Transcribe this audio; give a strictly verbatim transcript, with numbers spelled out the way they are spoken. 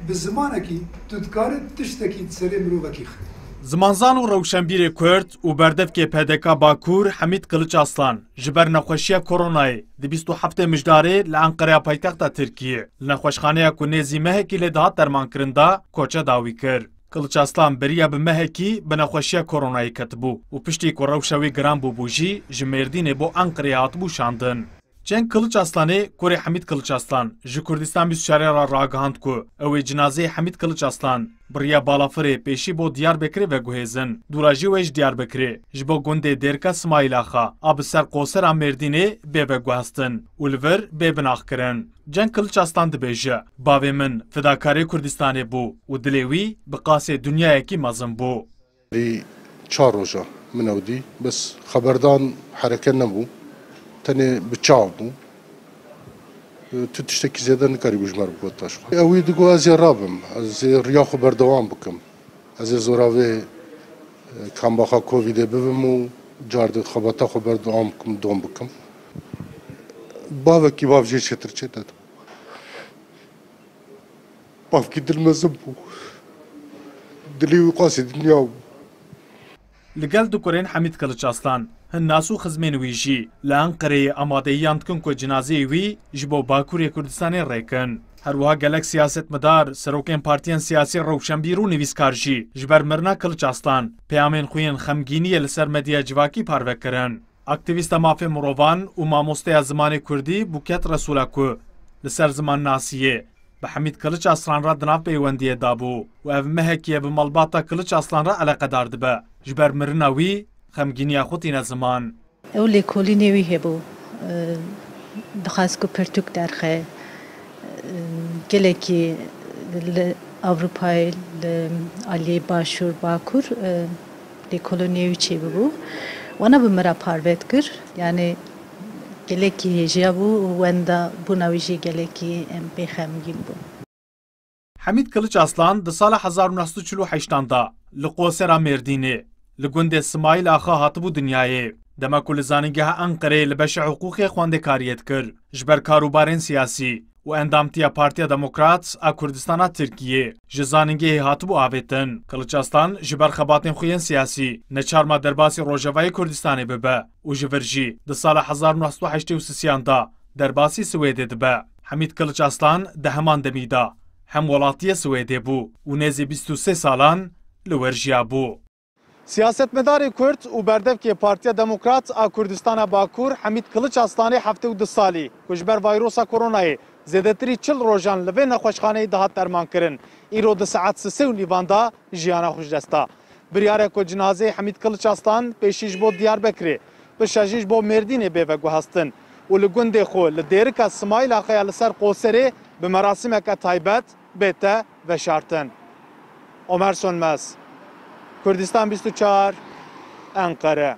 Bi zimanekî tu dikarî tiştekî di serê mirovekî xî. Zimanzan û rewşenbîrê Kurd û berdevkê P D K Bakur Hemîd Kiliç Aslan ji ber nexweşiya koronayê di bîst û heftê Mijdarê li Enqereya paytexta Tirkiyê li nexweşxaneya ku nêzî mehekî lê dihat dermankirin de koça dawî kir. Kiliç Aslan beriya bi mehekî bi nexweşiya koronayê ketibû û piştî ku rewşa wî giran bûbû jî ji Mêrdînê bo Enqereyê hatibû şandin. Cenk Kiliç Aslanê, kurê Hemîd Kiliç Aslan, ji Kurdistan bîst û çar re ragihand ku ew ê cinazeyê Hemîd Kiliç Aslan bi riya balafirê pêşî bo Diyarbekirê veguhêzin. Dûra jî wê ji Diyarbekirê ji bo gundê Dêrika Simayîl Axa a bi ser qosera Mêrdînê bê veguhestin û li vir bê binaxkirin. Cenk Kiliç Aslan dibêje, bavê min fidakarê Kurdistanê bû û dilê wî bi qasê dinyayekî mezin bû. Lê çar roja min ew dî, bes xeberdan hereke nebû. Tenê bi çav bû. Tu tiştekî zêde nikarîbû ji me re bigot taşxwe. Ew wî digot ez ê rabim, ez ê riya xwe berdewam bikim. Ez ê zora vê, e, kambaxa Covidê bibim û car di xebata xwe berdewam bikim, dom bikim. Bavekî bav jê çêtir çête. Bavkî dilmezin bû. Dilê wî qasî dinya bû. Li gel du kurên Hemîd Kiliç Aslan, hin nas û xizmên wî jî li Enqereyê amadeyiyan dikin ku cinazeyê wî ji bo Bakurê Kurdistanê rêkin. Her wiha gelek siyasetmedar, serokên partiyên siyasî, rewşenbîr û nivîskar jî ji ber mirina Kiliç Aslan peyamên xwe yên xemgîniyê li ser medya civakî parve kirin. Aktîvîsta mafê mirovan û mamosteya zimanê kurdî Buket Resûla ku li ser zimannasiyê bi Hemîd Kiliç Aslan re di nav peywendiyê de bû û ev mehekî ye bi malbata Kiliç Aslan re eleqedar dibe, ji ber mirina wî xemgîniya xwe tîne ziman. Ew lêkolînê wî hebû, e, dixwest ku pirtûk derxe, e, gelekî li Ewropayê, li aliyê Başûr, Bakur, e, lêkolînê wî çêbibû. Wana bi min re parve dikir, yanî gelekî hêjiya bû û wenda bûna wî jî gelekî em pê xemgîn bûn. Hemîd Kiliç Aslan di sala hezar û neh sed û çil û heştan de li qosera Mêrdînê, li gundê Simayîl Axa hatibû dinyayê. Dema ku li Zanîngeha Enqereyê li beşa hiqûqê xwendekariyê dikir, ji ber karûbarên siyasî û endamtiya Partiya Demokrat a Kurdistana Tirkiyê ji zanîngehê hatibû avêtin. Kiliç Aslan ji ber xebatên xwe yên siyasî neçar ma derbasî Rojavayê Kurdistanê bibe û ji vir jî di sala hezar û neh sed û heştê û sisiyan de derbasî Swêdê dibe. Hemîd Kiliç Aslan di heman demî de hemwelatiyê Swêdê bû û nêzî bîst û sê salan li wir jiyabû. Siyasetmedarê Kurd û berdevkê Partiya Demokrat a Kurdistana Bakur Hemîd Kiliç Aslanê heftê û du salî ku ji ber vayrosa koronayê zêdetirî çil rojan li vê nexweşxaneyê dihat dermankirin, îro di saet sisê û nîvan de jiyana xwe ji dest da. Biryar e ku cinazeyê Hemîd Kiliç Aslan pêşî ji bo Diyarbekirê, piştre jî ji bo Mêrdînê bê veguhestin û li gundê xwe li Dêrika Simayîl Axaya li ser Qoserê bi merasîmeke taybet bête veşartin. Omer Sönmez, Kurdistan bîst û çar, Enqere.